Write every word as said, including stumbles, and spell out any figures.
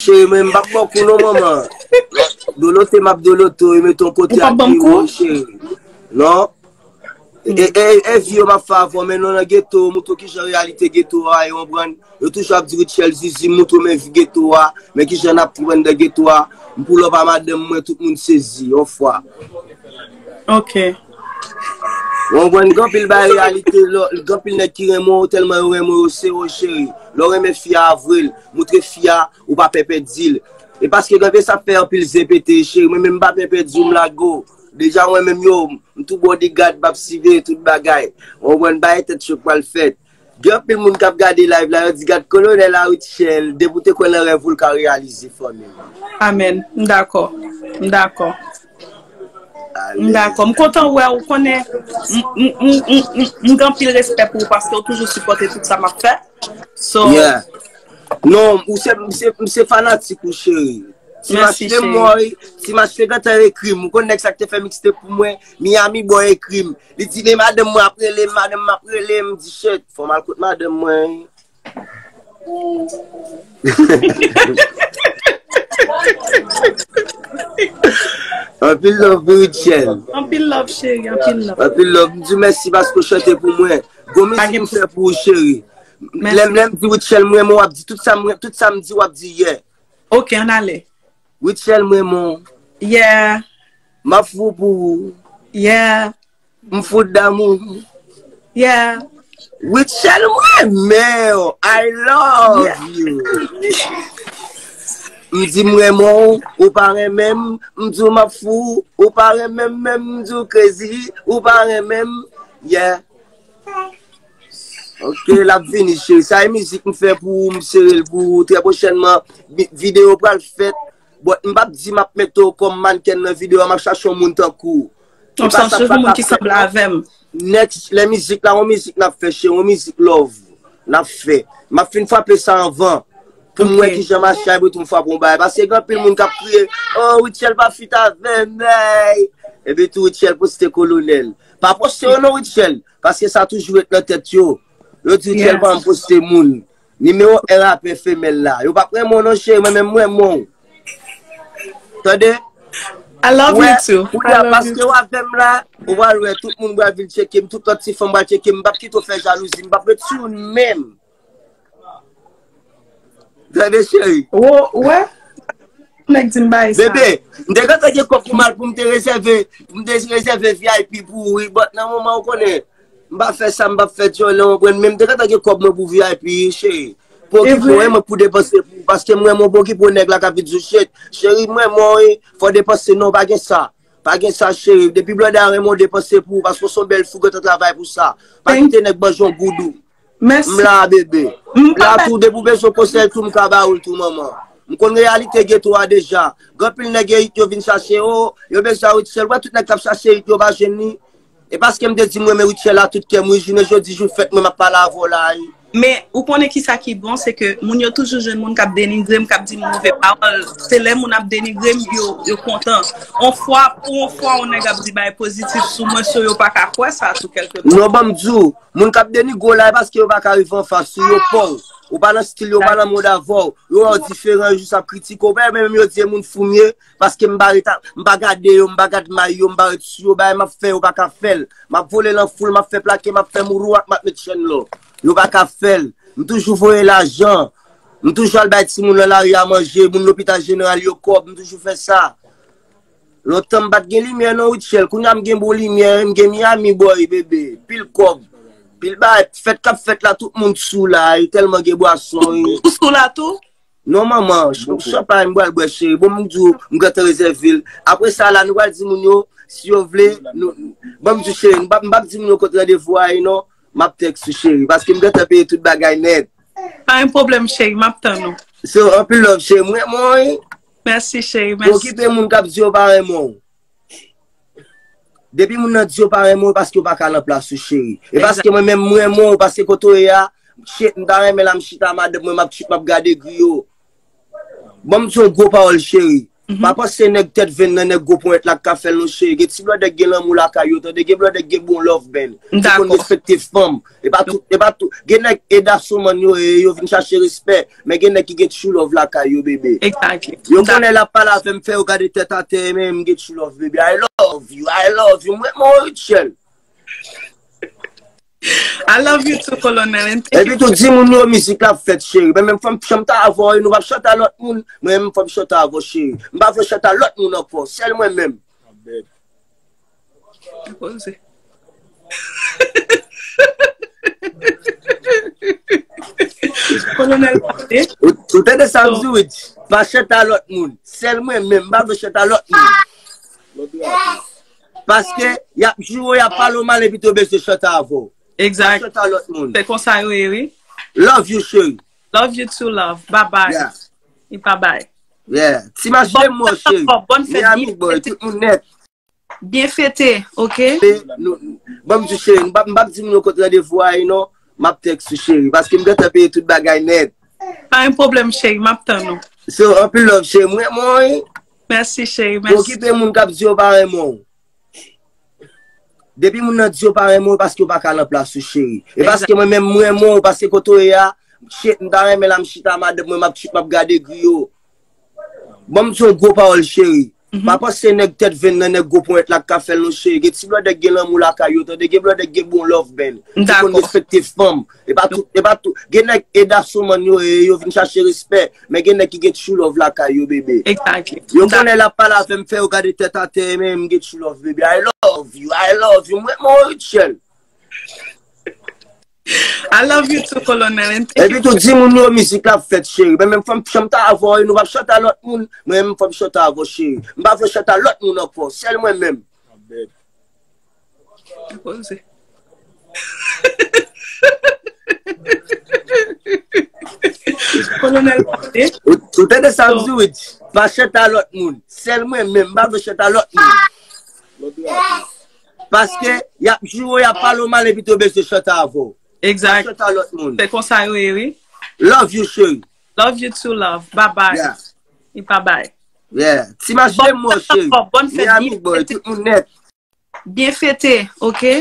Cheri, mwen m p ap ba w kou non, manman. Dolote, m ap dolote w, e mete yon kote ak kou, cheri. Non. E, e, e vi yo m ap fè avè w, men non, nan geto, moutre w kijan reyalite geto a, e w konprann. Yo toujou ap di Rutshelle Zizi, moutre w men vi geto a, men kijan n ap pran nan geto a. M pull up a madanm mwen, tout moun sezi, yon fwa. Ok. W konprann, gen anpil bagay reyalite, gen anpil nèg ki renmen w, tèlman yo renmen w, yo sere w, cheri. Lè w renmen fi a, avwe l, moutre fi a, ou pa pè pèdi l. E paske gen sa fè anpil zen pete, cheri. Mwen menm m pa pè pèdi w, m lage w. Deja mwen menm yo, m tou bodyguard, m ap siveye tout bagay. W konprann, bagay tèt cho k pral fèt. Gen anpil moun k ap gade live la, yo di gad kolonèl a Rutshelle, depi w te kwè nan rèv ou, l ka reyalize fanmi m. Amèn. M dakò. M dakò. M dakò. M kontan wè w, konnen m, m, m, m, m, m gen anpil respè pou ou paske w toujou sipòte tout sa m ap fè. So, yeah. Non, ou se, m se, m se fanatik ou, cheri. Si m achte mwen, si m achte gentan ekri m. Ou konn nèg sa k te fè mixtape pou mwen, Miami Boy ekri m. Li di, men madanm mwen ap rele m, madanm mwen ap rele m. M di, shit, fò m al kot madanm mwen. Anpil love pou Rutshelle. Anpil love, cheri, anpil love. Anpil love. M di w mèsi paske w chante pou mwen. Gwo mizik m fè pou ou, cheri. Lè m, lè m di Rutshelle, mwen, mwen, w ap di tout sa, mwen, tout sa m di, w ap di, yeah. Ok, ann ale. Rutshelle, mwen, mwen. Yeah. M ap fou pou ou. Yeah. M fou damou. Yeah. Rutshelle, mwen renmen w. I love you. M di m renmen w, ou pa renmen m. M di w m ap fou, ou pa renmen m menm. M di w crazy, ou pa renmen m. Yeah. Ok, l ap vini, cheri. Sa e mizik m fè pou ou, m sere l pou ou. Trè pwochènman, vi-, videyo pral fèt. Bon, m p ap di m ap mete w kòm mannken nan videyo a, m ap chache yon moun tankou ou. Yon moun ki sanble avè m. Next, lè mizik la, yon mizik n ap fè, cheri, yon mizik love n ap fè. M ap fin frape sa anvan. Pou m wè kijan mache a, epi tou m frape yon bagay. Paske gen anpil moun k ap kriye, oh, Rutshelle pa feat avè m, ey. Epi tou Rutshelle poste kolonèl. Pa poste yo non, Rutshelle. Paske sa toujou ret nan tèt yo. Yo di Rutshelle pa janm poste moun. Nimewo en rapè femèl la. Yo p ap renmen w non, cheri, mwen menm m renmen w. Tande? I love you too. Kounye a, paske w avè m la, ou pral wè tout moun pral vin tcheke m, tout lòt ti fanm pral tcheke m, m p ap kite w fè jalouzi, m p ap ret sou youn menm. Tande, cheri. Ou wè? Nèg di m bay sa. Bebe, m te gentan gen kòb pou m al pou m te rezève, pou m te rezève V I P pou ou, wi, but nan moman ou konnen, m pa fè sa, m pa fè djòlè, ou konprann, men m te gentan gen kòb mwen pou V I P, cheri. Pa okipe w, e mwen pou depanse pou ou, paske m renmen w, pa okipe w, nèg la k ap vin di w shit. Cheri, m renmen w, wi, fò w depanse, non, pa gen sa. Pa gen sa, cheri. Depi blòda a renmen w, depanse pou ou, paske w se yon bèl fi, w gentan travay pou sa. Pa kite nèg manje w goudou. M la, bebe. M la tou, depi w bezwen konsèy tou, m ka ba ou l tou, manman. M konn reyalite geto a deja. Gen anpil nèg elit yo vin chache, o, yo bezwen Rutshelle. Wè tout nèg k ap chache elit yo pa jwenn li. E paske m te di m renmen Rutshelle a tout kè m, wi, jounen jodi jou fèt mwen m ap pale avè w la, wi. Men, ou konnen kisa ki bon, se ke moun yo toujou jwenn moun k ap denigre m, k ap di m move pawòl. Se lè moun ap denigre m, yo, yo kontan. On fwa, pou on fwa, on nèg ap di bagay pozitif sou mwen, so yo pa ka kwè sa tou kèlke tan. Non, ban m di w, moun k ap denigre w la, e paske yo pa ka rive anfas ou, yo pè w. Ou pa nan stil yo, ou pa nan mod avè w. Yo wè w diferan, yo jis ap kritike w. Ou pa menm yo di e moun fou m ye, paske m pa ret a, m pa gade yo, m pa gad may yo, m pa ret sou yo, bagay m ap fè, yo pa ka fè l. M ap vole nan foul, m ap fè plake, m ap fè mourouak, m ap met chèn lò. Yo pa ka fè l. M toujou voye lajan. M toujou al bay timoun nan lari a manje, moun lopital jeneral yo kòb, m toujou fè sa. Lontan m pa t gen limyè non, Rutshelle. Kounye a m gen bon limyè, m gen Miami Boy, bebe. Pil kòb. Pil bagay. Fèt k ap fèt la, tout moun sou la, e tèlman gen bwason, e. Ou sou la tou? Non, manman, ch-, chanpay m pral bwè, cheri. Bon, m di w, m gentan rezève l. Apre sa la, nou pral di moun yo, si yo vle, nou, ban m di w, cheri, m p ap, m p ap di moun yo kot randevou a ye, non. M ap tèks ou, cheri, paske m gentan peye tout bagay nèt. Pa gen pwoblèm, cheri, m ap tann ou. So, anpil love, cheri. M renmen w, wi. Mèsi, cheri, mèsi. Okipe moun k ap di yo pa renmen w. Depi moun nan di yo pa renmen w, paske yo pa ka nan plas ou, cheri. E paske mwen menm, m renmen w, paske kote w ye a, shit, m ta renmen la, m chita madanm mwen, m ap, m ap gade griyo. Ban m di yon gwo pawòl, cheri. Pa panse nèg tèt venn nan, nèg gwo ponyèt la k ka fè l non cheri. Gen ti blòdè k gen lanmou lakay yo, tande, gen blòdè k gen bon love band. Ki konn respekte fanm. E pa tout, e pa tout. Gen nèg e dasomann yo ye, yo vin chache respè. Men gen nèg ki gen true love lakay yo, bebe. Yo konnen l ap pale avè m, fè yo gade tèt atè, men m gen true love, bebe. I love you, I love you. Mwen, mwen, Rutshelle. I love you too, Colonel, and thank you. Epi tou, di moun yo mizik la ap fèt, cheri. Mwen menm fò m chante avè w, nou p ap chante a lòt moun. Mwen menm fò m chante avè w, cheri. M pa vle chante a lòt moun ankò. Sèl mwen menm. Poze. Colonel Poze. Ou, ou tande sa m di, Rich? Pa chante a lòt moun. Sèl mwen menm, m pa vle chante a lòt moun. Paske y ap joure, y ap pale w mal epi tou bezwen chante avè w. Egzak. Chante a lòt moun. Se konsa yo ye, wi. Love you, cheri. Love you too, love. Bye bye. Yeah. E pa bay. Yeah. Ti mach de mò, cheri. Bòn fèt, Miami boy, tout moun nèt. Byen fete, oke? Ban m di cheri, m p ap, m p ap di moun yo kot randevou a ye non. M ap tèks ou cheri, paske m gentan peye tout bagay nèt. Pa gen pwoblèm cheri, m ap tann ou. So, anpil love cheri, m renmen w wi. Mèsi cheri, mèsi. Okipe moun k ap di yo pa renmen w. Depi moun nan di yo pa renmen w, paske yo pa ka nan plas ou cheri. E paske mwen menm m renmen w, paske kote w ye a, shit, m ta renmen la m chita madanm mwen, m ap, m ap gade griyo. Ban m di yon gwo pawòl cheri. Pa panse nèg tèt venn nan, nèg gwo ponyèt la k ka fè l non cheri. Gen ti blòdè k gen lanmou lakay yo, tande, gen blòdè k gen bon love band. Ki konn respekte fanm. E pa tout, e pa tout. Gen nèg e dasomann yo ye, yo vin chache respè. Men gen nèg ki gen true love lakay yo, bebe. Yo konnen l ap pale avè m, fè yo gade tèt atè, men m gen true love, bebe. I love you, I love you. Mwen, mwen, Rutshelle. I love you too, Colonel, and thank you. Epi tou, di moun yo mizik la ap fèt, cheri. Mwen menm fò m chante avè w, nou p ap chante a lòt moun. Mwen menm fò m chante avè w, cheri. M pa vle chante a lòt moun ankò. Sèl mwen menm. Poze. Colonel Poze. Ou, ou tande sa m di, Rich? Pa chante a lòt moun. Sèl mwen menm, m pa vle chante a lòt moun. Paske y ap joure, y ap pale w mal epi tou bezwen chante avè w. Egzak. Chante a lòt moun. Se konsa yo ye, wi. Love you, cheri. Love you too, love. Bye bye. Yeah. E pa bay. Yeah. Ti mach de mò, cheri. Bòn fèt, Miami boy, tout moun nèt. Byen fete, oke?